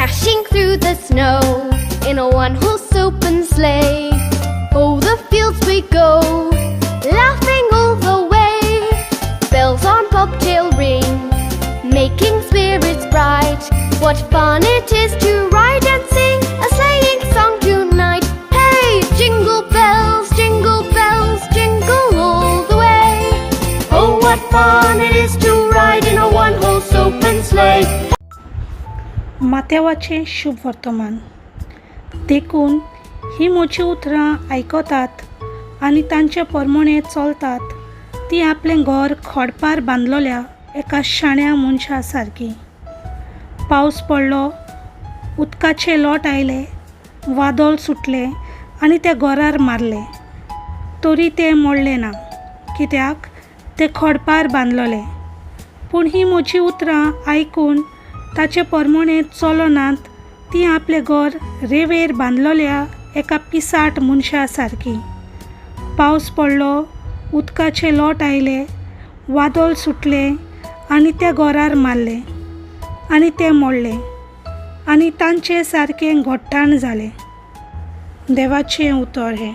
Dashing through the snow in a one-horse open sleigh. O'er the fields we go, laughing all the way. Bells on bobtail ring, making spirits bright. What fun it is to ride and sing a sleighing song tonight. Hey, jingle bells, jingle all the way. Oh, what fun it is to ride in a one-horse open sleigh. मातेवाचें शुभ वर्तमान. देखून हीं म्हजीं उतरां आयकतात आनी तांचे प्रमाणें चलतात तीं आपलें घर खडपार बांदलोल्या एका शाण्या मनशा सारकी. पावस पडलो, उदकाचे लोट आयले, वादळ सुटलें आनी त्या घरार मारलें, तरी तें मोडलें ना, कित्याक तें खडपार बांदलोलें. पूण हीं म्हजीं उतरां आयकून ताचे प्रमाणें चलनात तीं आपलें घर रेंवेर बांदलोल्या एका पिसाट मनशा सारकी. पावस पडलो, उदकाचे लोट आयले, वादळ सुटलें आनी त्या घरार मारलें आनी तें मोडलें आनी तांचें सारकें घट्टाण जालें. देवाचें उतर हें.